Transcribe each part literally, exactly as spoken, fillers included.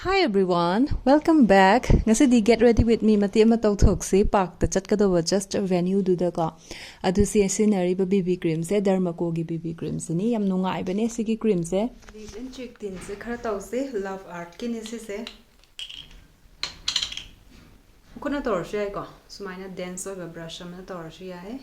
Hi everyone, welcome back. ꯉꯁꯤꯗꯤ Get Ready With Me ꯃꯇꯦꯛ ꯑꯃ ꯇꯧꯊꯣꯛꯁꯤ, ꯄꯥꯔꯛꯇ ꯆꯠꯀꯗꯧꯕ just venue ꯗꯨꯗꯀꯣ꯫ ꯑꯗꯨ ꯁꯤ ꯁꯤꯖꯤꯟꯅꯔꯤꯕ B B cream ꯁꯦ ꯗꯔꯃꯥꯀꯣꯒꯤ B B cream ꯁꯤꯅꯤ꯫ ꯌꯥꯝ ꯅꯨꯡꯉꯥꯏꯕꯅꯦ ꯁꯤꯒꯤ cream say. Lip and cheek tint ꯁꯦ ꯈꯔ ꯇꯧꯁꯤ, Love Art ꯀꯤꯅꯤ ꯁꯤꯁꯦ꯫ ꯈꯨꯠꯅ ꯇꯧꯔꯁꯨ ꯌꯥꯏꯀꯣ, ꯁꯨꯃꯥꯏꯅ dense ꯑꯣꯏꯕ brush ꯑꯃꯅ ꯇꯧꯔꯁꯨ ꯌꯥꯏ꯫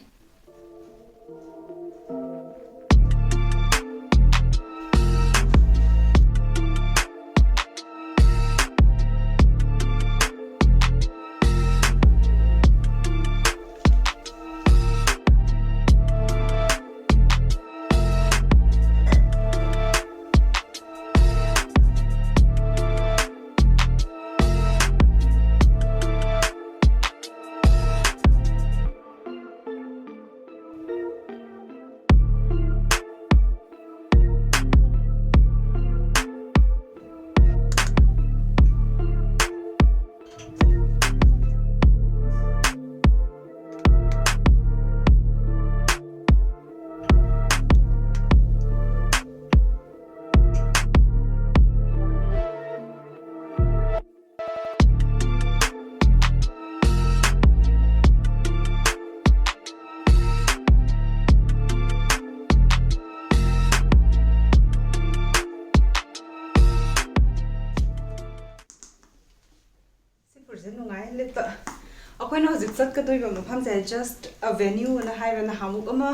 ꯁꯤ ꯐꯨꯔꯤꯠꯁꯦ ꯅꯨꯡꯉꯥꯏ ꯂꯤꯠꯄ꯫ ꯑꯩꯈꯣꯏꯅ ꯍꯧꯖꯤꯛ ꯆꯠꯀꯗꯣꯏꯕ ꯃꯐꯝꯁꯦ just a venue ꯑꯅ ꯍꯥꯏꯕ, ꯅꯍꯥꯟꯃꯨꯛ ꯑꯃ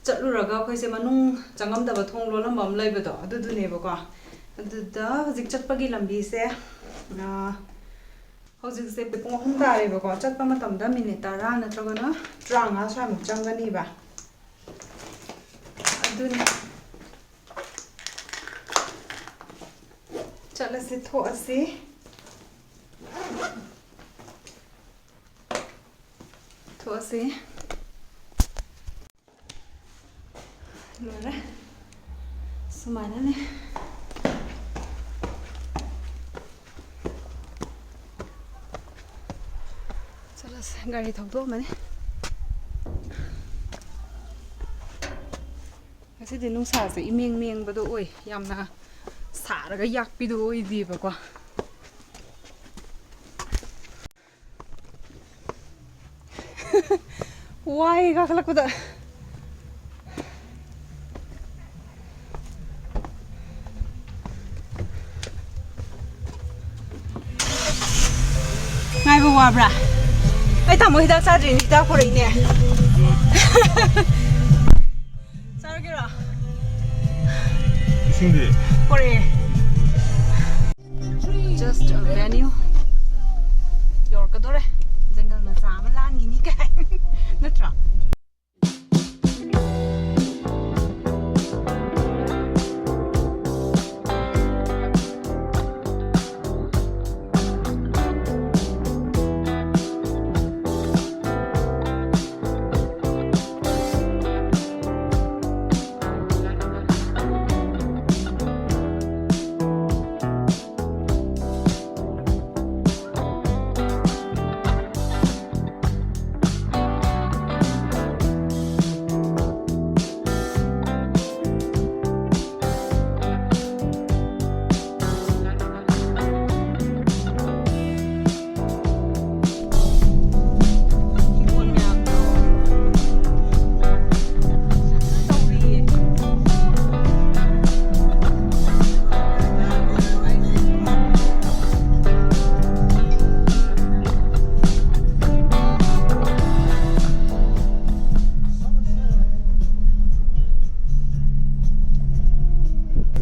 ꯆꯠꯂꯨꯔꯒ ꯑꯩꯈꯣꯏꯁꯦ ꯃꯅꯨꯡ ꯆꯪꯉꯝꯗꯕ, ꯊꯣꯡ ꯂꯣꯜꯂꯝꯕ ꯑꯃ ꯂꯩꯕꯗꯣ, ꯑꯗꯨꯗꯨꯅꯦꯕꯀꯣ꯫ ꯑꯗꯨꯗ ꯍꯧꯖꯤꯛ ꯆꯠꯄꯒꯤ ꯂꯝꯕꯤꯁꯦ, ꯑ, ꯍꯧꯖꯤꯛꯁꯦ ꯄꯨꯡ ꯑꯍꯨꯝ ꯇꯥꯔꯦꯕꯀꯣ꯫ ꯆꯠꯄ ꯃꯇꯝꯗ ꯃꯤꯅꯤꯠ ꯇꯔꯥ ꯅꯠꯇ꯭ꯔꯒꯅ ꯇꯔꯥꯃꯉꯥ ꯁ꯭ꯋꯥꯏꯃꯨꯛ ꯆꯪꯒꯅꯤꯕ꯫ ꯑꯗꯨꯅ ꯆꯠꯂꯁꯤ, ꯊꯣꯛꯑꯁꯤ꯫ ꯊꯣꯛꯑꯁꯤ꯫ ꯂꯣꯏꯔꯦ꯫ ꯁꯨꯃꯥꯏꯅꯅꯦ꯫ ꯆꯠꯂꯁꯦ, ꯒꯥꯔꯤ ꯊꯧꯗꯣꯛꯑꯝꯃꯅꯤ꯫ ꯉꯁꯤꯗꯤ ꯅꯨꯡꯁꯥꯁꯦ ꯏꯃꯦꯡ ꯃꯦꯡꯕꯗꯣ ꯑꯣꯏ, ꯌꯥꯝꯅ ꯁꯥꯔꯒ ꯌꯥꯛꯄꯤꯗꯣ ꯑꯣꯏꯗꯦꯕꯀꯣ꯫ ꯋꯥꯏ ꯀꯥꯈꯠꯂꯛꯄꯗ꯫ ꯉꯥꯏꯕ ꯋꯥꯕ꯭ꯔꯥ? ꯑꯩ ꯇꯥꯃꯣ ꯍꯤꯗꯥꯛ ꯆꯥꯗ꯭ꯔꯤꯅꯦ, ꯍꯤꯗꯥꯛ ꯄꯨꯔꯛꯏꯅꯦ꯫ ꯆꯥꯔꯒꯦꯔꯣ? ꯏꯁꯤꯡꯗꯤ? ꯄꯨꯔꯛꯑꯦ꯫ Just a venue. ꯌꯧꯔꯛꯀꯗꯣꯔꯦ꯫ ꯖꯪꯒꯜ ꯃꯆꯥ ꯑꯃ ꯂꯥꯟꯈꯤꯅꯤ ꯀꯥꯏ꯫ ꯅꯠꯇ꯭ꯔꯣ? ꯍꯤꯡꯒꯣꯜ ꯃꯌꯥꯝꯗꯣ ꯇꯧꯔꯤꯌꯦ꯫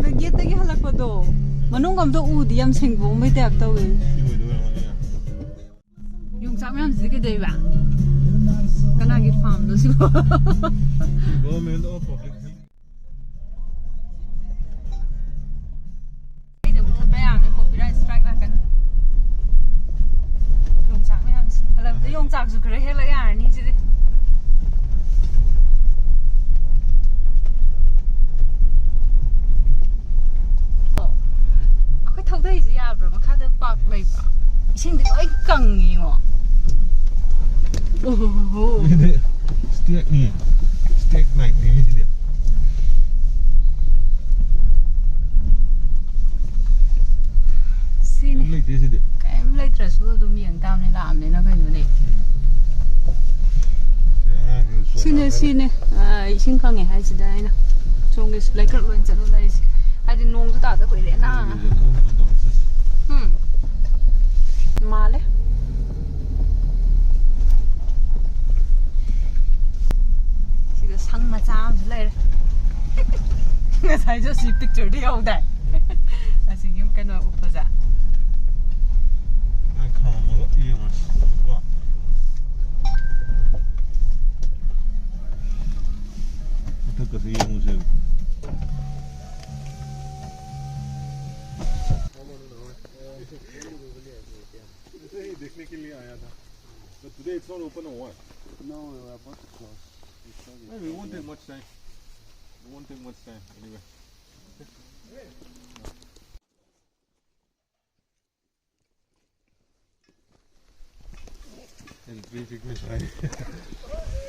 ꯅꯪ ꯒꯦꯠꯇꯒꯤ ꯍꯜꯂꯛꯄꯗꯣ ꯃꯅꯨꯡ ꯑꯝꯇ ꯎꯗꯤ, ꯌꯥꯝ ꯁꯦꯡꯗꯣꯛꯑꯝꯕꯩ ꯇꯥꯏꯞ ꯇꯧꯋꯦ꯫ ꯁꯤ ꯑꯣꯏꯗꯣꯏ ꯑꯣꯏꯔꯝꯒꯅꯤ꯫ ꯌꯣꯡꯆꯥꯛ ꯃꯌꯥꯝꯁꯤꯗꯤ ꯀꯩꯗꯧꯕ? ꯀꯅꯥꯒꯤ ꯐꯥꯝꯅꯣ ꯁꯤꯕꯣ? Government of Public Health. ꯑꯩꯗ ꯃꯨꯊꯠꯄ ꯌꯥꯔꯅꯤ, copyright strike ꯂꯥꯛꯀꯅꯤ꯫ ꯌꯣꯡꯆꯥꯛ ꯃꯌꯥꯝꯁꯦ꯫ ꯍꯜꯂꯛꯄꯗ ꯌꯣꯡꯆꯥꯛꯁꯨ ꯈꯔ ꯍꯦꯛꯂꯛ ꯌꯥꯔꯅꯤ ꯁꯤꯗꯤ꯫ ꯑꯩꯈꯣꯏ ꯊꯧꯗꯩꯁꯦ ꯌꯥꯕ꯭ꯔꯥ? ꯃꯈꯥꯗ park ꯂꯩꯕ꯭ꯔꯥ? ꯏꯁꯤꯡꯗꯤ ꯂꯣꯏ ꯀꯪꯉꯤꯉꯣ꯫ ꯑꯣꯍꯣ꯫ ꯁꯤꯗꯤ stake ꯅꯤ꯫ Stake night ꯅꯤ ꯁꯤꯗꯤ꯫ ꯁꯤꯅꯤ꯫ ꯀꯩꯝ ꯂꯩꯇꯦ ꯁꯤꯗꯤ꯫ ꯀꯩꯝ ꯂꯩꯇ꯭ꯔꯁꯨ ꯑꯗꯨꯝ ꯌꯦꯡ ꯇꯥꯕꯅꯤ, ꯂꯥꯛꯑꯕꯅꯤꯅ ꯀꯩꯅꯣꯅꯦ꯫ ꯎꯝ꯫ ꯁꯤꯅꯦ, ꯁꯤꯅꯦ꯫ ꯑ, ꯏꯁꯤꯡ ꯀꯪꯉꯦ ꯍꯥꯏꯁꯤꯗ ꯑꯩꯅ ꯁꯣꯝꯒꯤ ꯂꯩꯀ꯭ꯔꯛ ꯂꯣꯏ ꯆꯠꯂ ꯂꯩꯔꯤꯁꯦ꯫ ꯍꯥꯏꯗꯤ ꯅꯣꯡꯁꯨ ꯇꯥꯗ ꯀꯨꯏꯔꯦꯅ꯫ ꯎꯝ꯫ ꯃꯥꯜꯂꯦ꯫ ꯁꯤꯗ ꯁꯪ ꯃꯆꯥ ꯑꯃꯁꯨ ꯂꯩꯔꯦ꯫ ꯉꯁꯥꯏꯁꯨ ꯁꯤ pictureꯗ ꯌꯥꯎꯗꯥꯏ? ꯑꯁꯤꯒꯤ ꯀꯩꯅꯣ ꯎꯞꯄꯁꯦ꯫ ꯑꯩ ꯈꯥꯝꯃꯒ ꯌꯦꯡꯉꯁꯤ꯫ ꯀꯣ꯫ ꯃꯊꯛꯀꯁꯦ ꯌꯦꯡꯉꯨꯁꯦ꯫ ऐसे ही देखने के लिए आया था। But today it's not open or what? No, we were about to close. It's not. Hey, we won't take much time. We won't take much time anyway. Entry fee ꯀꯌꯥ ꯍꯥꯏ?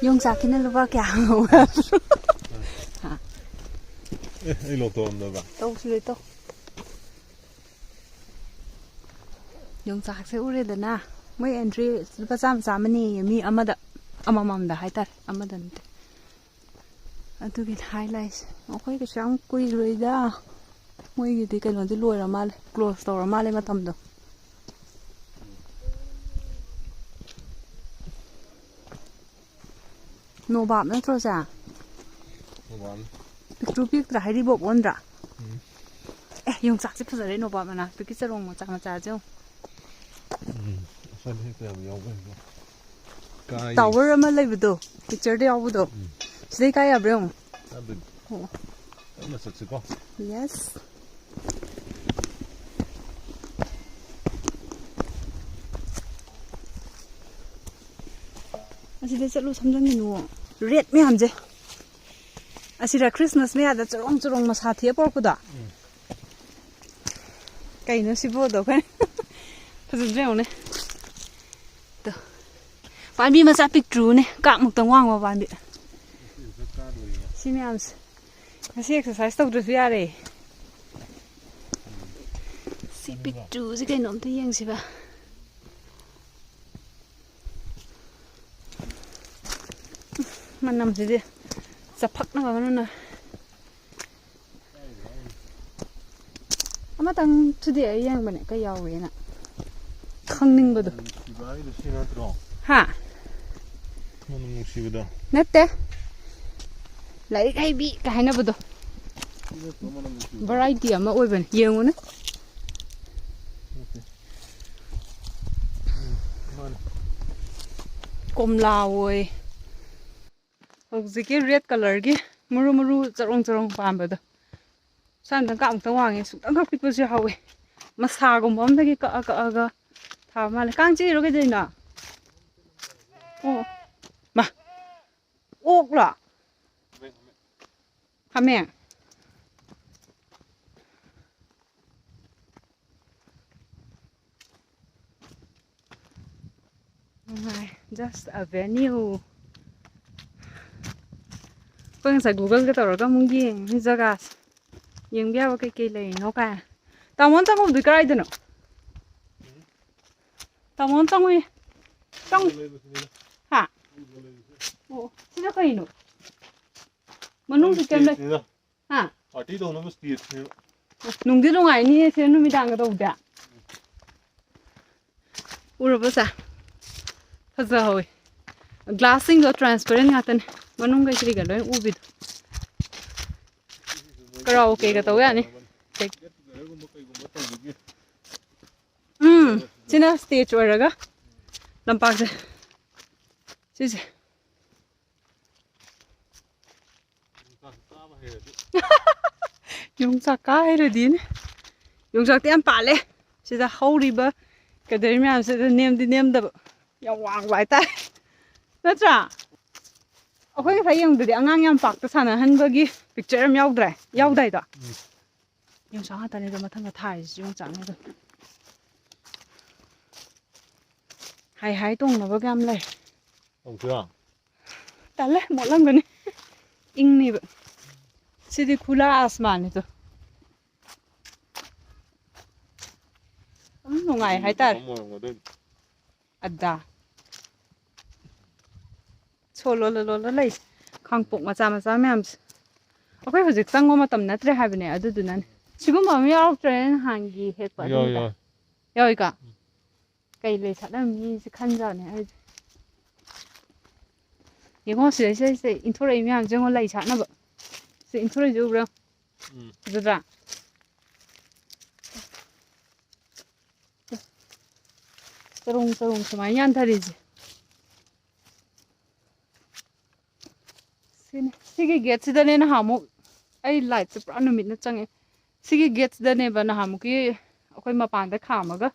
ꯌꯣꯡꯆꯥꯛꯀꯤꯅ ꯂꯨꯄꯥ ꯀꯌꯥ ꯂꯧꯕ꯭ꯔꯥ? ꯑꯦ, ꯑꯩ ꯂꯧꯊꯣꯛꯑꯝꯗꯕ? ꯇꯧꯁꯤꯔꯦ, ꯇꯧ꯫ ꯌꯣꯡꯆꯥꯛꯁꯦ ꯎꯔꯦꯗꯅ, ꯃꯣꯏ entry ꯂꯨꯄꯥ ꯆꯥꯝꯃ, ꯆꯥꯝꯃꯅꯦꯌꯦ, ꯃꯤ ꯑꯃꯗ, ꯑꯃꯃꯝꯗ ꯍꯥꯏꯇꯥꯔꯦ, ꯑꯃꯗ ꯅꯠꯇꯦ꯫ ꯑꯗꯨꯒꯤ ꯍꯥꯏ ꯂꯥꯏꯁꯦ꯫ ꯑꯩꯈꯣꯏ ꯀꯩꯁꯨ ꯌꯥꯝ ꯀꯨꯏꯔꯣꯏꯗ꯫ ꯃꯣꯏꯒꯤꯗꯤ ꯀꯩꯅꯣꯗꯤ ꯂꯣꯏꯔ ꯃꯥꯜꯂꯦ, close ꯇꯧꯔ ꯃꯥꯜꯂꯦ ꯃꯇꯝꯗꯣ꯫ ꯅꯣꯕꯥꯞ ꯅꯠꯇ꯭ꯔꯣ ꯁꯦ? ꯅꯣꯕꯥꯞꯅꯤ꯫ ꯄꯤꯛꯇ꯭ꯔꯨ ꯄꯤꯛꯇ꯭ꯔꯥ, ꯍꯩꯔꯤꯕꯣꯞ ꯑꯣꯟꯗ꯭ꯔꯥ? ꯎꯝ꯫ ꯑꯦ, ꯌꯣꯡꯆꯥꯛꯁꯦ ꯐꯖꯔꯦ, ꯅꯣꯕꯥꯞ ꯃꯅꯥꯛꯇꯒꯤ ꯆꯔꯣꯡ ꯃꯆꯥ ꯃꯆꯥꯁꯦ ꯌꯦꯡꯉꯨ꯫ ꯎꯝ, ꯑꯁ꯭ꯋꯥꯏꯗ ꯍꯦꯛꯇ ꯌꯥꯝ ꯌꯥꯎꯕ ꯍꯦꯛꯇ꯫ ꯀꯥꯏ? Tower ꯑꯃ ꯂꯩꯕꯗꯣ, pictureꯗ ꯌꯥꯎꯕꯗꯣ꯫ ꯎꯝ꯫ ꯁꯤꯗꯩ ꯀꯥꯏ ꯌꯥꯕ꯭ꯔꯥ ꯌꯦꯡꯉꯨ꯫ ꯑꯗꯨ ꯑꯣ꯫ ꯇꯞꯅ ꯆꯠꯁꯤꯀꯣ꯫ Yes꯫ ꯑꯁꯤꯗ ꯆꯠꯂꯨ, ꯁꯝꯖꯟꯒꯅꯨ꯫ Red ꯃꯌꯥꯝꯁꯦ꯫ ꯑꯁꯤꯔ Christmas ꯃꯌꯥꯗ ꯆꯔꯣꯡ ꯆꯔꯣꯡ ꯃꯁꯥ ꯊꯦꯛꯑ ꯄꯣꯔꯛꯄꯗꯣ? ꯎꯝ꯫ ꯀꯩꯅꯣ ꯁꯤꯕꯣꯗꯣ? ꯑꯩꯈꯣꯏ ꯐꯖꯗ꯭ꯔꯥ ꯌꯦꯡꯉꯨꯅꯦ꯫ ꯇꯣ꯫ ꯄꯥꯝꯕꯤ ꯃꯆꯥ ꯄꯤꯛꯇ꯭ꯔꯨꯅꯦ, ꯀꯥꯛꯃꯨꯛꯇꯪ ꯋꯥꯡꯕ ꯄꯥꯝꯕꯤ꯫ ꯁꯤ ꯃꯌꯥꯝꯁꯦ꯫ ꯉꯁꯤ exercise ꯇꯧꯗ꯭ꯔꯁꯨ ꯌꯥꯔꯦ꯫ ꯁꯤ ꯄꯤꯛꯇ꯭ꯔꯨꯁꯤ ꯀꯩꯅꯣꯝꯇ ꯌꯦꯡꯁꯤꯕ꯫ ꯃꯅꯝꯁꯤꯗꯤ ꯆꯐꯛꯅꯕ ꯃꯅꯝꯅ꯫ ꯑꯃꯇꯪ ꯊꯨꯗꯦꯛꯑ ꯌꯦꯡꯕꯅꯦ ꯀꯩ ꯌꯥꯎꯋꯦꯅ ꯈꯪꯅꯤꯡꯕꯗꯣ꯫ ꯅꯨꯡꯁꯤꯕ ꯍꯥꯏꯗꯣ ꯁꯤ ꯅꯠꯇ꯭ꯔꯣ? ꯍꯥ? ꯃꯅꯝ ꯅꯨꯡꯁꯤꯕꯗꯣ? ꯅꯠꯇꯦ꯫ ꯂꯥꯏꯔꯤꯛ ꯍꯩꯕꯤ ꯀ ꯍꯥꯏꯅꯕꯗꯣ꯫ ꯁꯤ ꯅꯠꯇ꯭ꯔꯣ ꯃꯅꯝ ꯅꯨꯡꯁꯤꯕꯗꯣ? ꯚꯦꯔꯥꯏꯇꯤ ꯑꯃ ꯑꯣꯏꯕꯅꯦ꯫ ꯌꯦꯡꯉꯨꯅꯦ꯫ ꯅꯠꯇꯦ꯫ ꯎꯝ, ꯃꯥꯅꯦ꯫ ꯀꯣꯝꯂꯥ ꯑꯣꯏ꯫ ꯍꯧꯖꯤꯛꯀꯤ ꯔꯦꯗ ꯀꯂꯔꯒꯤ ꯃꯔꯨ ꯃꯔꯨ ꯆꯔꯣꯡ ꯆꯔꯣꯡ ꯄꯥꯟꯕꯗꯣ꯫ ꯁ꯭ꯋꯥꯏ ꯑꯝꯇꯪ ꯀꯥꯞ ꯑꯝꯇꯪ ꯋꯥꯡꯉꯦ꯫ ꯁꯨꯡꯀꯛ ꯀꯛ ꯄꯤꯛꯄꯁꯨ ꯌꯥꯎꯍꯧꯋꯦ꯫ ꯃꯁꯥꯒꯨꯝꯕ ꯑꯝꯗꯒꯤ ꯀꯛꯑ ꯀꯛꯑꯒ ꯊꯥꯕ ꯃꯥꯜꯂꯦ꯫ ꯀꯥꯡ ꯆꯤꯛꯏꯔꯣ ꯀꯩꯗꯧꯔꯤꯅꯣ? ꯑꯣ꯫ ꯃꯥ꯫ ꯑꯣꯛꯂꯣ? ꯍꯥꯃꯦꯡ? ꯅꯨꯡꯉꯥꯏ꯫ Just a venue. ꯑꯩꯈꯣꯏ ꯉꯁꯥꯏ Google-ꯒ ꯇꯧꯔꯒ ꯑꯃꯨꯛ ꯌꯦꯡꯉꯤ ꯖꯒꯥꯁꯦ꯫ ꯌꯦꯡꯕ ꯌꯥꯕ ꯀꯩꯀꯩ ꯂꯩꯔꯤꯅꯣ ꯀꯥꯏꯅ꯫ ꯇꯥꯃꯣꯅ ꯆꯪꯉꯨꯕꯗꯤ ꯀꯗꯥꯏꯗꯅꯣ? ꯇꯥꯃꯣꯅ ꯆꯪꯉꯨꯏ꯫ ꯆꯪꯉꯨ꯫ ꯍꯥ? ꯑꯣ, ꯁꯤꯅ ꯀꯩꯅꯣ? ꯃꯅꯨꯡꯗ ꯀꯩꯝ ꯂꯩ-, stageꯅꯤꯗ꯫ ꯍꯥ? Party ꯇꯧꯅꯕ stageꯅꯦꯕ꯫ ꯑꯁ, ꯅꯨꯡꯗꯤ ꯅꯨꯡꯉꯥꯏꯅꯤꯌꯦ ꯁꯤ ꯅꯨꯃꯤꯗꯥꯡꯒ ꯇꯧꯕꯗꯤ꯫ ꯎꯔꯕꯣ ꯁꯦ? ꯐꯖꯍꯧꯋꯤ꯫ Glass-ꯁꯤꯡꯗꯣ transparent ꯉꯥꯛꯇꯅꯦ꯫ ꯃꯅꯨꯡ ꯀꯩꯀꯩꯒ ꯂꯣꯏ ꯎꯕꯤꯗꯣ꯫ Karaoke-ꯒ ꯇꯧ ꯌꯥꯅꯤ꯫ Get together-ꯒꯨꯝꯕ ꯀꯩꯒꯨꯝꯕ ꯇꯧꯕꯒꯤ꯫ ꯎꯝ, ꯁꯤꯅ stage ꯑꯣꯏꯔꯒ ꯂꯝꯄꯥꯛꯁꯦ꯫ ꯁꯤꯁꯦ꯫ ꯌꯣꯡꯆꯥꯛ ꯀꯥ ꯍꯩꯔꯗꯤꯅꯦ꯫ ꯌꯣꯡꯆꯥꯛꯇꯤ ꯌꯥꯝ ꯄꯥꯜꯂꯦ꯫ ꯁꯤꯗ ꯍꯧꯔꯤꯕ ꯀꯗꯔꯤ ꯃꯌꯥꯝꯁꯤꯗ ꯅꯦꯝꯗꯤ ꯅꯦꯝꯗꯕ꯫ ꯌꯥꯝ ꯋꯥꯡꯕ ꯍꯥꯏꯇꯥꯔꯦ꯫ ꯅꯠꯇ꯭ꯔꯥ? ꯑꯩꯈꯣꯏ ꯉꯁꯥꯏ ꯌꯦꯡꯕꯗꯗꯤ ꯑꯉꯥꯡ ꯌꯥꯝ ꯄꯥꯛꯇ ꯁꯥꯟꯅꯍꯟꯕꯒꯤ picture ꯑꯃ ꯌꯥꯎꯗ꯭ꯔꯦ? ꯌꯥꯎꯗꯥꯏꯗꯣ? ꯎꯝ꯫ ꯌꯣꯡꯆꯥꯛ ꯉꯥꯛꯇꯅꯦ ꯑꯗꯣ ꯃꯊꯪꯗ ꯊꯥꯔꯤꯁꯤꯁꯨ ꯌꯣꯡꯆꯥꯛꯅꯦ ꯑꯗꯨꯝ꯫ ꯍꯥꯏ ꯍꯥꯏ ꯇꯣꯡꯅꯕꯒ ꯌꯥꯝ ꯂꯩ꯫ ꯇꯧꯁꯤꯔꯣ? ꯇꯜꯂꯦ, ꯃꯣꯠꯂꯝꯒꯅꯤ꯫ ꯏꯪꯅꯤꯕ꯫ ꯁꯤꯗꯤ ꯈꯨꯂꯥ ꯑꯁꯃꯥꯟꯅꯤꯗꯣ꯫ ꯑꯗꯨꯝ ꯅꯨꯡꯉꯥꯏ ꯍꯥꯏꯇꯥꯔꯦ꯫ ꯃꯐꯝ ꯑꯣꯏꯔꯝꯒꯗꯣꯏꯅꯤ꯫ ꯑꯗꯥ꯫ ꯁꯣ ꯂꯣꯜꯂ ꯂꯣꯜꯂ ꯂꯩ꯫ ꯈꯥꯡꯄꯣꯛ ꯃꯆꯥ ꯃꯆꯥ ꯃꯌꯥꯝꯁꯦ꯫ ꯑꯩꯈꯣꯏ ꯍꯧꯖꯤꯛ ꯆꯪꯕ ꯃꯇꯝ ꯅꯠꯇ꯭ꯔꯦ ꯍꯥꯏꯕꯅꯦ, ꯑꯗꯨꯗꯨꯅꯅꯦ꯫ ꯁꯤꯒꯨꯝꯕ ꯑꯃ ꯌꯥꯎꯔꯛꯇ꯭ꯔꯦ ꯅꯍꯥꯟꯒꯤ ꯍꯦꯛꯄ ꯌꯥꯎ, ꯑꯗꯨꯝꯕꯗ? ꯌꯥꯎ꯫ ꯌꯥꯎꯏꯀꯣ? ꯎꯝ꯫ ꯀꯩ ꯂꯩ ꯁꯥꯠꯂꯝꯅꯤꯁꯦ ꯈꯟꯖꯥꯠꯅꯦ ꯑꯩꯗꯤ꯫ ꯌꯦꯡꯉꯣ ꯁꯤꯗꯩꯁꯤꯗꯩꯁꯤꯗ ꯏꯟꯊꯣꯔꯛꯏ ꯃꯌꯥꯝꯁꯦ ꯌꯦꯡꯉꯣ, ꯂꯩ ꯁꯥꯠꯅꯕ꯫ ꯁꯤ ꯏꯟꯊꯣꯔꯛꯏꯁꯦ ꯎꯕ꯭ꯔꯥ? ꯎꯝ꯫ ꯐꯖꯗ꯭ꯔꯥ? ꯆꯔꯣꯡ ꯆꯔꯣꯡ ꯁꯨꯃꯥꯏꯅ ꯌꯥꯟꯊꯔꯤꯁꯦ꯫ ꯁꯤꯅꯤ꯫ ꯁꯤꯒꯤ ꯒꯦꯠꯁꯤꯗꯅꯦ ꯅꯍꯥꯟꯃꯨꯛ ꯑꯩ ꯂꯥꯏꯠꯁꯦ ꯄꯨꯔꯥ ꯅꯨꯃꯤꯠꯅ ꯆꯪꯉꯦ꯫ ꯁꯤꯒꯤ ꯒꯦꯠꯁꯤꯗꯅꯦꯕ ꯅꯍꯥꯟꯃꯨꯛꯀꯤ ꯑꯩꯈꯣꯏ ꯃꯄꯥꯟꯗ ꯈꯥꯝꯃꯒ,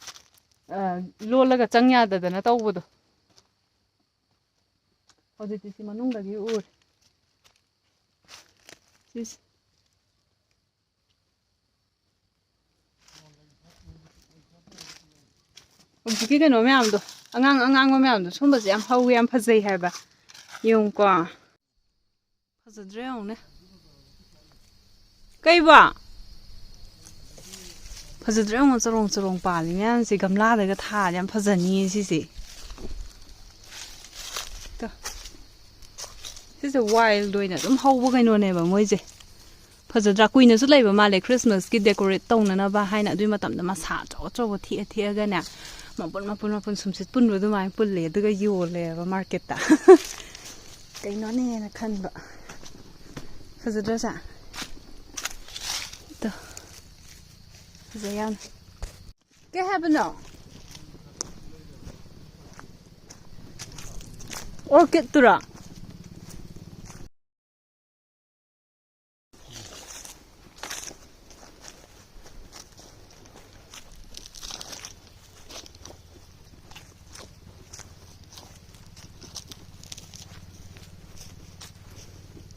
ꯑ, ꯂꯣꯜꯂꯒ ꯆꯪ ꯌꯥꯗꯗꯅ ꯇꯧꯕꯗꯣ꯫ ꯍꯧꯖꯤꯛꯇꯤ ꯁꯤ ꯃꯅꯨꯡꯗꯒꯤ ꯎꯔꯦ꯫ ꯁꯤꯁꯦ꯫ ꯍꯧꯖꯤꯛꯀꯤ ꯀꯩꯅꯣ ꯃꯌꯥꯝꯗꯣ, ꯑꯉꯥꯡ ꯑꯉꯥꯡꯕ ꯃꯌꯥꯝꯗꯣ, ꯁꯨꯝꯕꯁꯦ ꯌꯥꯝ ꯍꯧꯋꯦ, ꯌꯥꯝ ꯐꯖꯩ ꯍꯥꯏꯕ꯫ ꯌꯦꯡꯉꯨꯀꯣ꯫ ꯐꯖꯗ꯭ꯔꯥ ꯌꯦꯡꯉꯨꯅꯦ꯫ ꯀꯩꯕꯣ? ꯐꯖꯗ꯭ꯔꯥ ꯌꯦꯡꯉꯣ, ꯆꯔꯣꯡ ꯆꯔꯣꯡ ꯄꯥꯜꯂꯤ ꯃꯌꯥꯝꯁꯦ꯫ ꯒꯝꯂꯥꯗꯒ ꯊꯥꯔꯗꯤ ꯌꯥꯝ ꯐꯖꯅꯤꯌꯦ ꯁꯤꯁꯦ꯫ ꯇꯣ꯫ ꯁꯤꯁꯦ wild ꯑꯣꯏꯅ ꯑꯗꯨꯝ ꯍꯧꯕ ꯀꯩꯅꯣꯅꯦꯕ ꯃꯣꯏꯁꯦ꯫ ꯐꯖꯗ꯭ꯔꯥ? ꯀꯨꯏꯅꯁꯨ ꯂꯩꯕ ꯃꯥꯜꯂꯦ, Christmas ꯀꯤ decorate ꯇꯧꯅꯅꯕ ꯍꯥꯏꯅ꯫ ꯑꯗꯨꯏ ꯃꯇꯝꯗ ꯃꯁꯥ ꯑꯆꯧ ꯑꯆꯧꯕ ꯊꯦꯛꯑ ꯊꯦꯛꯑꯒꯅꯦ, ꯃꯄꯨꯟ ꯃꯄꯨꯟ ꯃꯄꯨꯟ ꯁꯨꯝꯁꯤꯠ ꯄꯨꯟꯕ ꯑꯗꯨꯃꯥꯏꯅ ꯄꯨꯜꯂꯦ, ꯑꯗꯨꯒ ꯌꯣꯜꯂꯦꯕ market ꯇ꯫ ꯀꯩꯅꯣꯅꯦꯅ ꯈꯟꯕ꯫ ꯐꯖꯗ꯭ꯔꯥ ꯁꯦ? ꯇꯣ꯫ ꯐꯖꯩ ꯌꯥꯝ꯫ ꯀꯩ ꯍꯥꯏꯕꯅꯣ? Orchid ꯇꯨꯔꯥ?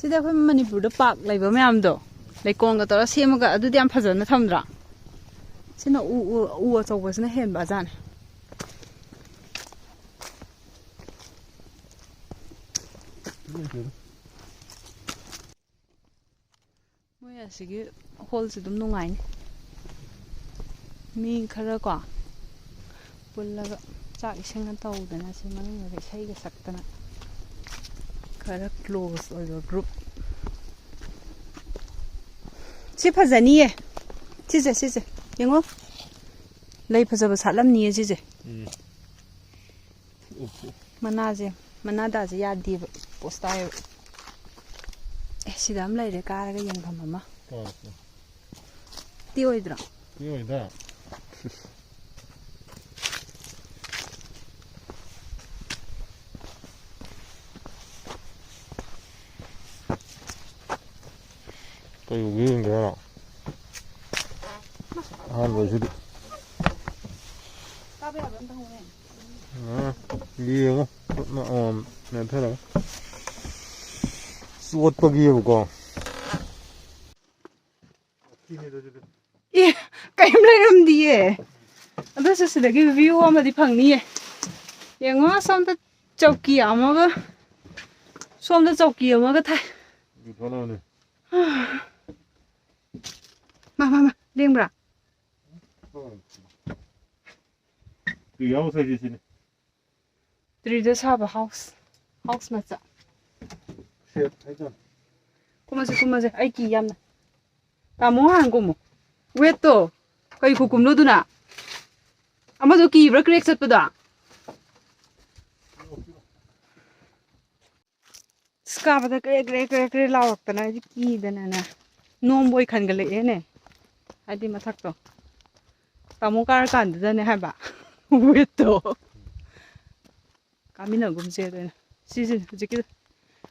ꯁꯤꯗ ꯑꯩꯈꯣꯏ ꯃꯅꯤꯄꯨꯔꯗ park ꯂꯩꯕ ꯃꯌꯥꯝꯗꯣ, ꯂꯩꯀꯣꯜꯒ ꯇꯧꯔ ꯁꯦꯝꯃꯒ, ꯑꯗꯨꯗꯤ ꯌꯥꯝ ꯐꯖꯅ ꯊꯝꯗ꯭ꯔꯥ? ꯁꯤꯅ ꯎ, ꯎ, ꯎ ꯑꯆꯧꯕꯁꯤꯅ ꯍꯦꯟꯕ ꯖꯥꯠꯅꯦ꯫ ꯃꯣꯏ ꯑꯁꯤꯒꯤ hall ꯁꯦ ꯑꯗꯨꯝ ꯅꯨꯡꯉꯥꯏꯅꯤ꯫ ꯃꯤ ꯈꯔ ꯀꯣ ꯄꯨꯜꯂꯒ ꯆꯥꯛ ꯏꯁꯤꯡꯒ ꯇꯧꯗꯅ, ꯁꯤ ꯃꯅꯨꯡꯗꯒ ꯏꯁꯩꯒ ꯁꯛꯇꯅ꯫ ꯈꯔ ꯀ꯭ꯂꯣꯁ ꯑꯣꯏꯕ ꯒ꯭ꯔꯨꯞ꯫ ꯁꯤ ꯐꯖꯅꯤꯌꯦ꯫ ꯁꯤꯁꯦ, ꯁꯤꯁꯦ꯫ ꯌꯦꯡꯉꯣ꯫ ꯂꯩ ꯐꯖꯕ ꯁꯥꯠꯂꯝꯅꯤꯌꯦ ꯁꯤꯁꯦ꯫ ꯎꯝ꯫ ꯃꯅꯥꯁꯦ, ꯃꯅꯥ ꯗꯥꯁꯦ ꯌꯥꯗꯦꯕ꯫ ꯄꯣꯁ ꯇꯥꯏꯌꯦꯕ꯫ ꯑꯦ, ꯁꯤꯗ ꯑꯃ ꯂꯩꯔꯦ, ꯀꯥꯔꯒ ꯌꯦꯡꯐꯝ ꯑꯃ꯫ ꯀꯥꯔꯁꯦ꯫ ꯇꯤ ꯑꯣꯏꯗ꯭ꯔꯣ? ꯇꯤ ꯑꯣꯏꯗ꯫ ꯀꯩ ꯎꯒꯦ ꯌꯦꯡꯒꯦ ꯍꯥꯏꯔꯣ? ꯑꯍꯥꯟꯕꯩꯁꯤꯗꯤ꯫ ꯆꯥꯕ ꯌꯥꯕ ꯑꯝꯇ ꯍꯪꯉꯨꯅꯦ꯫ ꯑ, ꯌꯦꯡꯉꯣ꯫ ꯈꯨꯠꯅ ꯑꯃꯃꯝ ꯅꯦꯠꯊꯔꯒ꯫ ꯆꯣꯠꯄꯒꯤꯕꯀꯣ꯫ ꯑꯦ, ꯀꯩꯝ ꯂꯩꯔꯝꯗꯤꯌꯦ꯫ ꯑꯗꯨꯁꯨ ꯁꯤꯗꯒꯤ ꯚ꯭ꯌꯨ ꯑꯃꯗꯤ ꯐꯪꯅꯤꯌꯦ꯫ ꯌꯦꯡꯉꯣ, ꯁꯣꯝꯗ ꯆꯧꯀꯤ ꯑꯃꯒ, ꯁꯣꯝꯗ ꯆꯧꯀꯤ ꯑꯃꯒ ꯊꯥꯏ꯫ ꯊꯣꯛꯂꯛꯑꯣꯅꯦ꯫ ꯃꯥ, ꯃꯥ, ꯃꯥ, ꯂꯦꯡꯕ꯭ꯔꯥ? ꯇ꯭ꯔꯤ ꯍꯥꯎꯁ ꯍꯥꯏꯁꯦ ꯁꯤꯅꯤ꯫ ꯇ꯭ꯔꯤꯗ ꯁꯥꯕ ꯍꯥꯎꯁ, ꯍꯥꯎꯁ ꯃꯆꯥ꯫ ꯁꯦꯞ ꯍꯥꯏꯇꯥꯔꯦ꯫ ꯀꯨꯝꯃꯁꯦ, ꯀꯨꯝꯃꯁꯦ, ꯑꯩ ꯀꯤ ꯌꯥꯝꯅ꯫ ꯇꯥꯃꯣ ꯍꯥꯟꯅ ꯀꯨꯝꯃꯣ꯫ ꯋꯦꯠꯇꯣ ꯀꯩ ꯈꯨꯀꯨꯝꯅꯣ ꯑꯗꯨꯅ? ꯑꯃꯗꯣ ꯀꯤꯕ꯭ꯔꯥ, ꯀ꯭ꯔꯦꯛ ꯆꯠꯄꯗꯣ? ꯑꯁ, ꯀꯥꯕꯗ ꯀ꯭ꯔꯦ ꯀ꯭ꯔꯦ ꯀ꯭ꯔꯦ ꯀ꯭ꯔꯦ ꯂꯥꯎꯔꯛꯇꯅ ꯑꯩꯗꯤ ꯀꯤꯗꯅꯅꯦ ꯅꯣꯝꯕꯣꯏ ꯈꯟꯒꯠꯂꯛꯑꯦꯅꯦ꯫ ꯍꯥꯏꯗꯤ ꯃꯊꯛꯇꯣ ꯇꯥꯃꯣ ꯀꯥꯔꯀꯥꯟꯗꯨꯗꯅꯦ ꯍꯥꯏꯕ꯫ ꯋꯦꯠꯇꯣ꯫ ꯀꯥꯃꯤꯟꯅꯒꯨꯝꯁꯦ ꯑꯗꯨꯅ꯫ ꯁꯤꯁꯦ ꯍꯧꯖꯤꯛꯀꯤ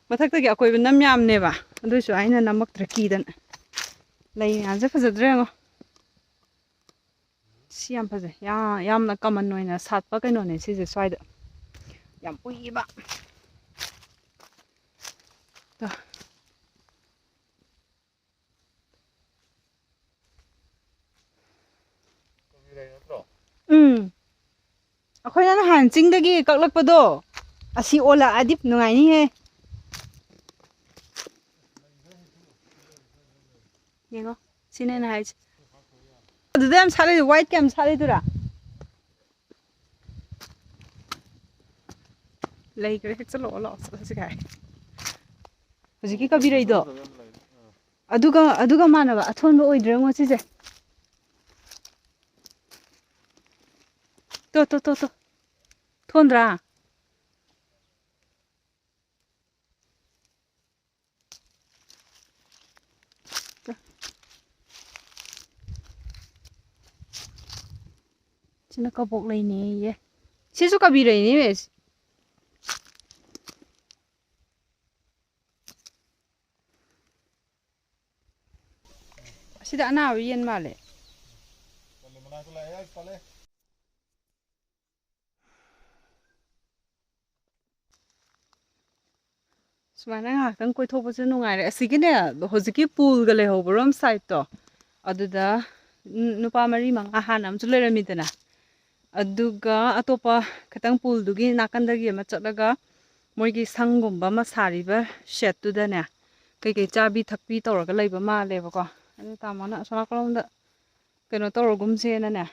ꯃꯊꯛꯇꯒꯤ ꯑꯀꯣꯏꯕ ꯅꯝ ꯌꯥꯝꯅꯦꯕ, ꯑꯗꯨꯏꯁꯨ ꯑꯩꯅ ꯅꯝꯃꯛꯇ꯭ꯔꯦ ꯀꯤꯗꯅ꯫ ꯂꯩ ꯃꯌꯥꯝꯁꯦ ꯐꯖꯗ꯭ꯔꯥ ꯌꯦꯡꯉꯣ꯫ ꯁꯤ ꯌꯥꯝ ꯐꯖꯩ꯫ ꯌꯥ-, ꯌꯥꯝꯅ ꯀꯃꯟ ꯑꯣꯏꯅ ꯁꯥꯠꯄ ꯀꯩꯅꯣꯅꯦ ꯁꯤꯁꯦ ꯁ꯭ꯋꯥꯏꯗ꯫ ꯌꯥꯝ ꯎꯏꯌꯦꯕ꯫ ꯇꯣ꯫ ꯎꯝ꯫ ꯑꯩꯈꯣꯏꯅ ꯅꯍꯥꯟ ꯆꯤꯡꯗꯒꯤ ꯀꯛꯂꯛꯄꯗꯣ, ꯑꯁꯤ ꯑꯣꯜꯂꯛꯑꯗꯤ ꯅꯨꯡꯉꯥꯏꯅꯤꯍꯦ꯫ ꯌꯦꯡꯉꯣ, ꯁꯤꯅꯦ ꯑꯩꯅ ꯍꯥꯏꯁꯦ꯫ ꯑꯗꯨꯗ ꯌꯥꯝ ꯁꯥꯠꯂꯤꯗꯣ, ꯋꯥꯏꯠꯀ ꯌꯥꯝ ꯁꯥꯠꯂꯤꯗꯨꯔꯥ? ꯂꯩꯈ꯭ꯔꯦ, ꯍꯦꯛ ꯆꯠꯂꯛꯑꯣ, ꯂꯥꯛꯑꯣ, ꯆꯠꯂꯁꯤ ꯀꯥꯏ꯫ ꯍꯧꯖꯤꯛꯀꯤ ꯀꯕꯤꯔꯩꯗꯣ꯫ ꯑꯗꯨꯒ, ꯑꯗꯨꯒ ꯃꯥꯟꯅꯕ ꯑꯊꯣꯟꯕ ꯑꯣꯏꯗ꯭ꯔꯦꯉꯣ ꯁꯤꯁꯦ꯫ ꯇꯣ, ꯇꯣ, ꯇꯣ, ꯇꯣ꯫ ꯊꯣꯟꯗ꯭ꯔꯥ? ꯁꯤꯅ ꯀꯕꯣꯛ ꯂꯩꯅꯦꯌꯦ꯫ ꯁꯤꯁꯨ ꯀꯕꯤꯔꯩꯅꯦ꯫ ꯑꯁꯤꯗ ꯑꯅꯥꯕ ꯌꯦꯟ ꯃꯥꯜꯂꯦ꯫ ꯁꯨꯃꯥꯏꯅ ꯉꯥꯏꯍꯥꯛꯇꯪ ꯀꯣꯏꯊꯣꯛꯄꯁꯦ ꯅꯨꯡꯉꯥꯏꯔꯦ꯫ ꯑꯁꯤꯒꯤꯅꯦ, ꯍꯧꯖꯤꯛꯀꯤ ꯄꯨꯜꯒ ꯂꯩꯍꯧꯕ ꯔꯣꯝ ꯁꯥꯏꯠꯇꯣ, ꯑꯗꯨꯗ ꯅꯨꯄꯥ ꯃꯔꯤ ꯃꯉꯥ ꯍꯥꯟꯅ ꯑꯃꯁꯨ ꯂꯩꯔꯝꯃꯤꯗꯅ, ꯑꯗꯨꯒ ꯑꯇꯣꯞꯄ ꯈꯤꯇꯪ ꯄꯨꯜꯗꯨꯒꯤ ꯅꯥꯀꯟꯗꯒꯤ ꯑꯃ ꯆꯠꯂꯒ ꯃꯣꯏꯒꯤ ꯁꯪꯒꯨꯝꯕ ꯑꯃ ꯁꯥꯔꯤꯕ ꯁꯦꯠꯇꯨꯗꯅꯦ, ꯀꯩꯀꯩ ꯆꯥꯕꯤ ꯊꯛꯄꯤ ꯇꯧꯔꯒ ꯂꯩꯕ ꯃꯥꯜꯂꯦꯕꯀꯣ꯫ ꯑꯗꯨ ꯇꯥꯃꯣꯅ ꯑꯁꯣꯝ ꯅꯥꯀꯜꯂꯣꯝꯗ ꯀꯩꯅꯣ ꯇꯧꯔꯒꯨꯝꯁꯦꯅꯅꯦ,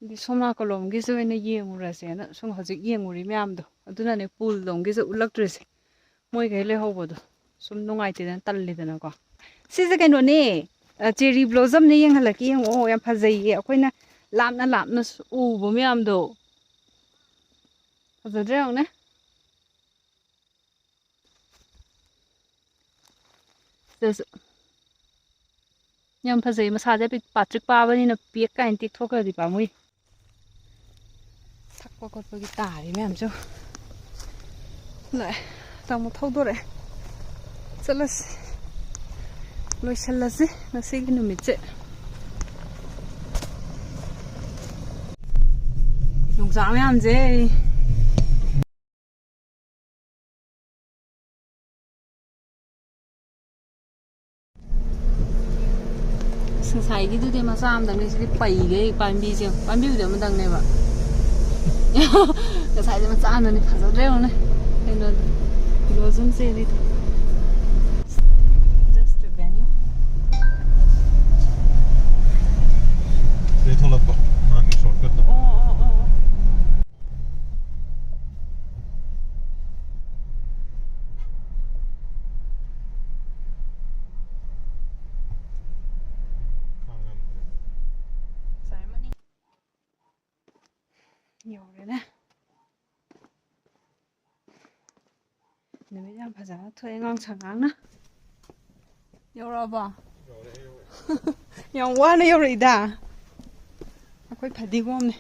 ꯑꯗꯨ ꯁꯣꯝ ꯅꯥꯀꯜꯂꯣꯝꯒꯤꯁꯨ ꯑꯣꯏꯅ ꯌꯦꯡꯉꯨꯔꯁꯦꯅ ꯁꯨꯝ ꯍꯧꯖꯤꯛ ꯌꯦꯡꯉꯨꯔꯤ ꯃꯌꯥꯝꯗꯣ꯫ ꯑꯗꯨꯅꯅꯦ ꯄꯨꯜꯂꯣꯝꯒꯤꯁꯦ ꯎꯠꯂꯛꯇ꯭ꯔꯤꯁꯦ꯫ ꯃꯣꯏꯈꯩ ꯂꯩꯍꯧꯕꯗꯣ ꯁꯨꯝ ꯅꯨꯡꯉꯥꯏꯇꯦꯗꯅ, ꯇꯜꯂꯤꯗꯅꯀꯣ꯫ ꯁꯤꯁꯦ ꯀꯩꯅꯣꯅꯦ, ꯑ, cherry blossomꯅꯦ, ꯌꯦꯡꯍꯜꯂꯛꯀꯦ, ꯌꯦꯡꯉꯛꯑꯣ, ꯌꯥꯝ ꯐꯖꯩꯌꯦ꯫ ꯑꯩꯈꯣꯏꯅ ꯂꯥꯞꯅ ꯂꯥꯞꯅ ꯎꯕ ꯃꯌꯥꯝꯗꯣ꯫ ꯐꯖꯗ꯭ꯔꯥ ꯌꯦꯡꯉꯨꯅꯦ꯫ ꯁꯤꯗꯁꯨ ꯌꯥꯝ ꯐꯖꯩ꯫ ꯃꯁꯥꯁꯦ ꯄꯤꯛ-, ꯄꯥꯇ꯭ꯔꯤꯛ ꯄꯥꯕꯅꯤꯅ ꯄꯦꯛ ꯀꯥꯏꯅ ꯇꯦꯛꯊꯣꯛꯈ꯭ꯔꯗꯤ ꯄꯥꯝꯃꯨꯏ꯫ ꯊꯛꯄ ꯈꯣꯠꯄꯒꯤ ꯇꯥꯔꯤ ꯃꯌꯥꯝꯁꯨ꯫ ꯂꯥꯛꯑꯦ꯫ ꯇꯥꯃꯣ ꯊꯧꯗꯣꯔꯛꯑꯦ꯫ ꯆꯠꯂꯁꯤ꯫ ꯂꯣꯏꯁꯤꯜꯂꯁꯤ ꯉꯁꯤꯒꯤ ꯅꯨꯃꯤꯠꯁꯦ꯫ ꯌꯣꯡꯆꯥꯛ ꯃꯌꯥꯝꯁꯦ꯫ ꯑꯁ, ꯉꯁꯥꯏꯒꯤꯗꯨꯗꯤ ꯃꯆꯥ ꯑꯃꯗꯪꯅꯦ, ꯁꯤꯗꯤ ꯄꯩꯒꯩ ꯄꯥꯝꯕꯤꯁꯦ, ꯄꯥꯝꯕꯤꯕꯨꯗꯤ ꯑꯃꯗꯪꯅꯦꯕ꯫ ꯉꯁꯥꯏꯗꯤ ꯃꯆꯥ ꯑꯃꯗꯅꯤ, ꯐꯖꯗ꯭ꯔꯥ ꯌꯦꯡꯉꯨꯅꯦ꯫ ꯀꯩꯅꯣꯗꯣ, blossom cherryꯗꯣ꯫ Just a venue. ꯁꯤꯗꯩ ꯊꯣꯛꯂꯛꯄ, ꯃꯥꯒꯤ shortcutꯇꯣ꯫ ꯑꯣ, ꯑꯣ, ꯑꯣ, ꯑꯣ꯫ ꯌꯧꯔꯦꯅꯦ꯫ ꯅꯨꯃꯤꯠ ꯌꯥꯝ ꯐꯖꯅ ꯊꯣꯛꯑꯦ, ꯉꯥꯡꯁꯪ ꯉꯥꯡꯅ꯫ ꯌꯧꯔꯛꯑꯕꯣ? ꯌꯥꯝ ꯋꯥꯅ ꯌꯧꯔꯛꯏꯗ꯫ ꯑꯩꯈꯣꯏ ꯐꯗꯤꯒꯣꯝꯅꯦ꯫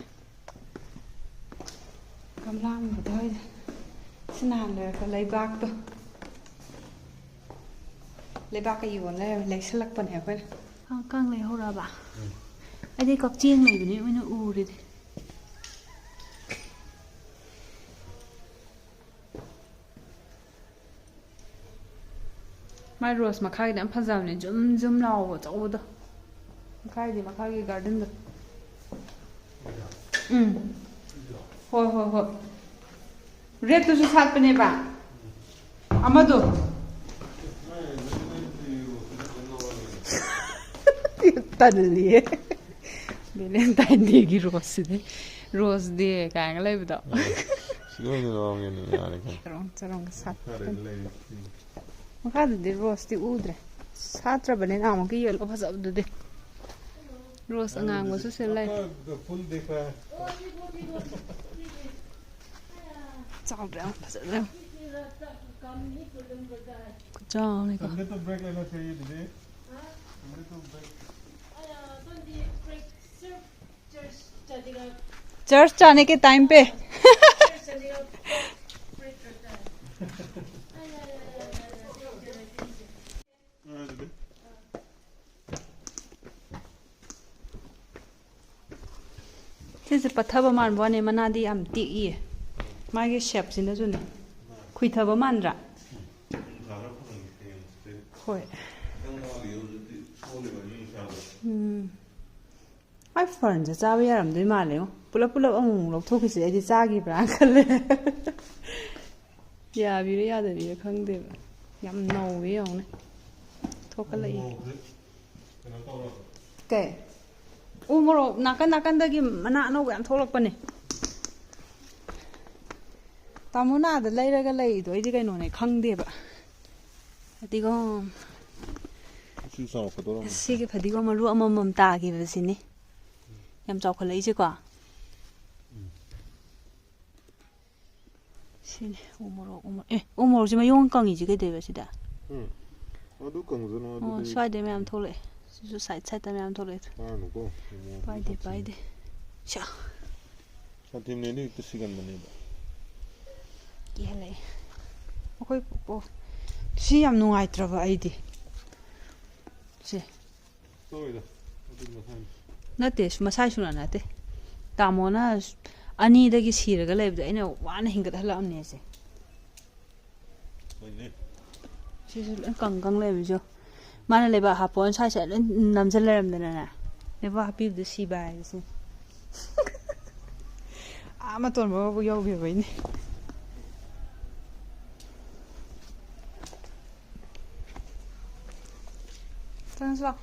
ꯒꯝꯂꯥ ꯑꯃꯨꯕꯗ ꯍꯣꯏꯗ꯫ ꯁꯤ ꯅꯍꯥꯟ ꯂꯩꯔꯛꯄ ꯂꯩꯕꯥꯛꯇꯣ꯫ ꯂꯩꯕꯥꯛꯀ ꯌꯣꯟ ꯂꯩꯔꯝꯃꯦ, ꯂꯩꯁꯜꯂꯛꯄꯅꯦ ꯑꯩꯈꯣꯏꯅ꯫ ꯀꯥꯡ ꯂꯩꯍꯧꯔꯕ? ꯑꯩꯗꯤ ꯀꯛꯆꯦꯡ ꯂꯩꯕꯅꯦ ꯑꯣꯏꯅ ꯎꯔꯤꯗꯤ꯫ ꯃꯥꯏ ꯔꯣꯁ ꯃꯈꯥꯒꯤꯗꯤ ꯌꯥꯝ ꯐꯖꯕꯅꯦ, ꯖꯨꯝ ꯖꯨꯝ ꯂꯥꯎꯕ ꯑꯆꯧꯕꯗꯣ꯫ ꯃꯈꯥꯒꯤꯗꯤ ꯃꯈꯥꯒꯤ ꯒꯥꯔꯗꯦꯟꯗꯣ꯫ ꯎꯝ꯫ ꯍꯣꯏ, ꯍꯣꯏ, ꯍꯣꯏ꯫ ꯔꯦꯠꯇꯨꯁꯨ ꯁꯥꯠꯄꯅꯦꯕ꯫ ꯑꯃꯗꯣ꯫ ꯇꯜꯂꯤꯌꯦ꯫ ꯚꯦꯂꯦꯟꯇꯥꯏꯟ ꯗꯦꯒꯤ ꯔꯣꯁꯁꯤꯗꯤ꯫ ꯔꯣꯁ ꯗꯦ ꯀꯥꯏꯅꯒ ꯂꯩꯕꯗꯣ꯫ ꯁꯤ ꯑꯣꯏꯅ ꯂꯧꯔꯒꯦꯅꯦ, ꯌꯥꯔꯦ ꯀꯩꯅꯣ꯫ ꯆꯔꯣꯡ ꯆꯔꯣꯡꯒ ꯁꯥꯠꯄꯅꯤ꯫ ꯃꯈꯥꯗꯗꯤ ꯔꯣꯁꯇꯤ ꯎꯗ꯭ꯔꯦ꯫ ꯁꯥꯠꯇ꯭ꯔꯕꯅꯦ ꯅꯍꯥꯟꯃꯨꯛꯀꯤ ꯌꯦꯜꯂꯣ ꯐꯖꯕꯗꯨꯗꯤ꯫ ꯔꯣꯁ ꯑꯉꯥꯡꯕꯁꯨ ꯁꯤꯗ ꯂꯩ꯫ ꯆꯥꯎꯗ꯭ꯔꯥ ꯌꯦꯡꯉꯣ, ꯐꯖꯗ꯭ꯔꯥ ꯌꯦꯡꯉꯣ꯫ ꯈꯨꯆꯥꯎ ꯑꯃꯅꯤꯀꯣ꯫ संडे तो ब्रेक लेना चाहिए दीदी। संडे तो ब्रेक। चर्च जाने के टाइम पे। ꯁꯤꯁꯦ ꯄꯠꯊꯕ ꯃꯥꯟꯕ ꯋꯥꯅꯦ, ꯃꯅꯥꯗꯤ ꯌꯥꯝ ꯇꯦꯛꯏꯌꯦ꯫ ꯃꯥꯒꯤ ꯁꯦꯞꯁꯤꯅꯁꯨꯅꯦ, ꯈꯨꯏꯊꯕ ꯃꯥꯟꯗ꯭ꯔꯥ? ꯍꯣꯏ꯫ ꯎꯝ꯫ ꯃꯥꯏ ꯐꯔꯟꯁꯦ ꯆꯥꯕ ꯌꯥꯔꯝꯗꯣꯏ ꯃꯥꯜꯂꯦꯉꯣ꯫ ꯄꯨꯂꯞ ꯄꯨꯂꯞ ꯑꯃꯨꯛ ꯑꯃꯨꯛ ꯂꯧꯊꯣꯛꯈꯤꯁꯦ ꯑꯩꯗꯤ ꯆꯥꯈꯤꯕ꯭ꯔꯥ ꯈꯜꯂꯦ꯫ ꯌꯥꯕꯤꯔ ꯌꯥꯗꯕꯤꯔ ꯈꯪꯗꯦꯕ꯫ ꯌꯥꯝ ꯅꯧꯋꯦ ꯌꯦꯡꯉꯨꯅꯦ꯫ ꯊꯣꯛꯀꯠꯂꯛꯏ꯫ ꯃꯣꯔꯣꯛꯁꯦ ꯀꯩꯅꯣ ꯇꯧꯔꯕ? ꯀꯩ? ꯎ ꯃꯣꯔꯣꯛ ꯅꯥꯀꯟ ꯅꯥꯀꯟꯗꯒꯤ ꯃꯅꯥ ꯑꯅꯧꯕ ꯌꯥꯝ ꯊꯣꯛꯂꯛꯄꯅꯦ꯫ ꯇꯥꯃꯣꯅ ꯑꯥꯗ ꯂꯩꯔꯒ ꯂꯩꯗꯣ ꯑꯩꯗꯤ ꯀꯩꯅꯣꯅꯦ ꯈꯪꯗꯦꯕ꯫ ꯐꯗꯤꯒꯣꯝ꯫ ꯁꯤ ꯆꯥꯎꯔꯛꯀꯗꯧꯔꯕꯅꯤ꯫ ꯁꯤꯒꯤ ꯐꯗꯤꯒꯣꯝ ꯃꯔꯨ ꯑꯃꯃꯝ ꯇꯥꯈꯤꯕꯁꯤꯅꯤ꯫ ꯌꯥꯝ ꯆꯥꯎꯈꯠꯂꯛꯏꯁꯦꯀꯣ꯫ ꯎꯝ꯫ ꯁꯤꯅꯤ ꯎ ꯃꯣꯔꯣꯛ, ꯎ ꯃꯣꯔꯣꯛ꯫ ꯑꯦ, ꯎ ꯃꯣꯔꯣꯛꯁꯦ ꯃꯌꯣꯡ ꯀꯪꯉꯤꯁꯦ ꯀꯩꯗꯧꯕ ꯁꯤꯗ? ꯎꯝ꯫ ꯑꯗꯨ ꯀꯪꯖꯅꯨ꯫ ꯑꯣ, ꯑꯗꯨꯗꯤ ꯁ꯭ꯋꯥꯏꯗꯩ ꯃꯌꯥꯝ ꯊꯣꯛꯂꯛꯑꯦ꯫ ꯁꯤꯁꯨ ꯁꯥꯏꯠ ꯁꯥꯏꯠꯇ ꯃꯌꯥꯝ ꯊꯣꯛꯂꯛꯑꯦ꯫ ꯄꯥꯏꯔꯅꯨꯀꯣ꯫ ꯎ ꯃꯣꯔꯣꯛ ꯄꯥꯏꯗꯦ, ꯁꯥꯊꯤ-, ꯄꯥꯏꯗꯦ꯫ ꯁꯥ꯫ ꯁꯥꯊꯤꯕꯅꯦꯗꯤ ꯍꯦꯛꯇ ꯁꯤꯒꯟꯕꯅꯦꯕ꯫ ꯀꯤꯍꯜꯂꯛꯑꯦ꯫ ꯑꯩꯈꯣꯏ ꯄꯣ-, ꯁꯤ ꯌꯥꯝ ꯅꯨꯡꯉꯥꯏꯇ꯭ꯔꯕ ꯑꯩꯗꯤ꯫ ꯁꯦ꯫ ꯇꯧꯔꯣꯏꯗ꯫ ꯑꯗꯨ ꯃꯁꯥꯅꯤ꯫ ꯅꯠꯇꯦ, ꯁꯨ-, ꯃꯁꯥꯏ ꯁꯨꯅ ꯅꯠꯇꯦ꯫ ꯇꯥꯃꯣꯅ ꯑꯅꯤꯗꯒꯤ ꯁꯤꯔꯒ ꯂꯩꯕꯗꯣ ꯑꯩꯅ ꯋꯥꯅ ꯍꯤꯡꯒꯠꯍꯜꯂꯛꯑꯝꯅꯦ ꯑꯁꯦ꯫ ꯍꯣꯏꯅꯦ꯫ ꯁꯤꯁꯨ ꯂꯣꯏ ꯀꯪ ꯀꯪ ꯂꯩꯔꯝꯃꯤꯁꯦ ꯌꯦꯡꯉꯣ꯫ ꯃꯥꯅ ꯂꯩꯕꯥꯛ ꯍꯥꯞꯄꯣꯅ ꯁ꯭ꯋꯥꯏꯁꯦ ꯂꯣꯏ ꯅꯝꯁꯤꯜ ꯂꯩꯔꯝꯗꯅꯅꯦ꯫ ꯂꯩꯕꯥꯛ ꯍꯥꯞꯄꯤꯕꯗ ꯁꯤꯕ ꯍꯥꯏꯁꯦ꯫ ꯑꯥ ꯃꯇꯣꯟ ꯐꯥꯎꯕ ꯌꯧꯈꯤꯕꯩꯅꯦ꯫ ꯆꯪꯉꯁꯤ ꯂꯥꯎ꯫